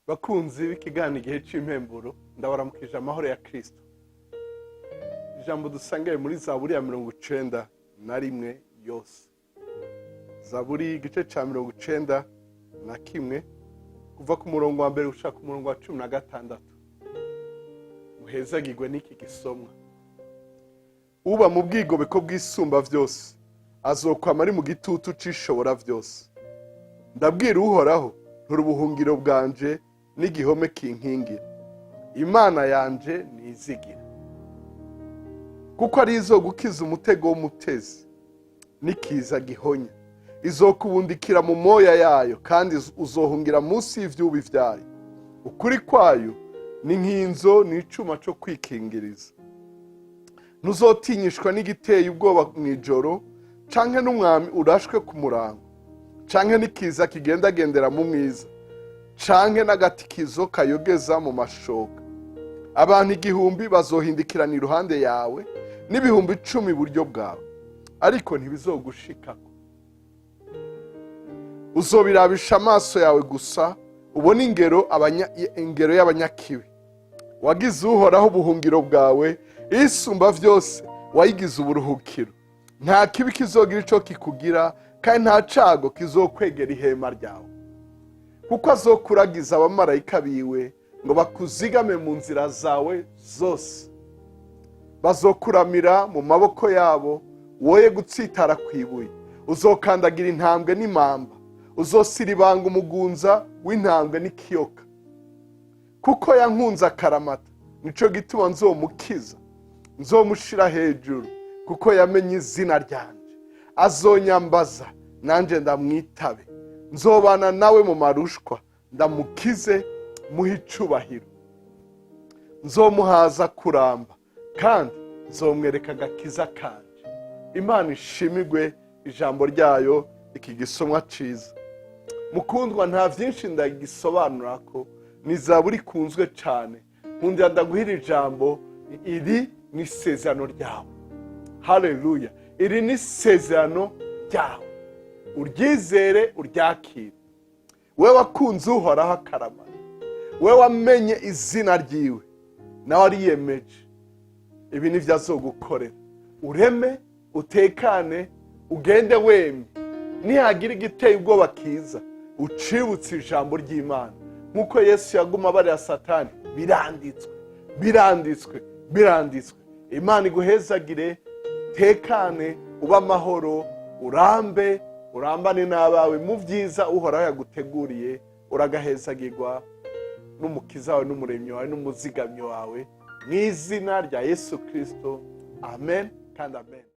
Bakunzi b'ikiganiro Igihe cy'Impemburo, ndabaramukije amahoro ya Kirisito. Ijambo dusangaye muri Zaburi ya 91 yose, Zaburi igice cya 91, kuva ku murongo wa mbere gushaka umurongo wa 16. Muhezagirwe n'iki gisomwa. Uba mu bwigobeko bw'Isumba Byose azokwama ari mu gitutu c'Ishobora Byose. Ndabwira Uhoraho nti: "Ubuhungiro bwanje n'igihome kinkingira, Imana yanje nizigira, kuko ari izogukiza umutego w'umutezi n'ikiza gihonya. Izokubundikira mu moya yayo, kandi uzohungira munsi y'ivyubi vyayo. Ukuri kwayo ni nk'inzo n'icuma co kwikingiriza. Ntuzotinyishwa n'igiteye ubwoba mu ijoro, canke n'umwami urashwe ku murango, canke n'ikiza kigendagendera mu mwiza, canke n'agatikizo kayogeza mu mashoka. Abantu 1000 bazohindikirana iruhande yawe, n'ibihumbi 10 iburyo bwawe, ariko ntibizogushikako. Uzobirabisha amaso yawe gusa, ubone ingero y'abanyakibi. Wagize Uhoraho ubuhungiro bwawe, Isumba Byose wayigize uburuhukiro. Nta kibi kizogira ico kikugira, kandi nta cago kizokwegera ihema ryawe. Kuko azokuragiza abamarayika biwe ngo bakuzigame mu nzira zawe zose. Bazokuramira mu maboko yabo, woye gutsitara ku ibuye. Uzokandagira intambwe n'imamba, uzosiribanga umugunza w'intambwe n'ikiyoka. Kuko yankunze akaramata, nico gituma nzomukiza, nzomushira hejuru, kuko yamenye izina ryanje. Azonyambaza, nanjye ndamwitabe. Nzobana nawe mu marushwa, ndamukize, muhe icubahiro. Nzomuhaza kuramba, kandi nzomwereka agakiza kanje." Imana ishimigwe ijambo ryayo, iki gisomwa ciza. Mukundwa, nta byinshi ndagisobanura ko ni Zaburi ikunzwe cyane. Nkundira ndaguhira ijambo: iri ni isezerano ryawe. Haleluya! Iri ni isezerano ryawe, uryizere, uryakire. We wakunze Uhoraho akaramata, we wamenye izina ryiwe, nawe ariyemeje, ibi nibyo azogukorera. Ureme, utekane, ugende wemye. Nihagira igiteye ubwoba kiza, ucibutse ijambo ry'Imana, nk'uko Yesu yaguma abarira Satani: "Biranditswe, biranditswe, biranditswe." Imana iguhezagire, tekane, ube amahoro, urambe, urambane n'abawe mu byiza Uhoraho yaguteguriye. Uragahezagirwa n'Umukiza wawe, n'Umuremyi wawe, n'Umuzigamyi wawe, mu izina rya Yesu Kirisito. Amen kandi amen.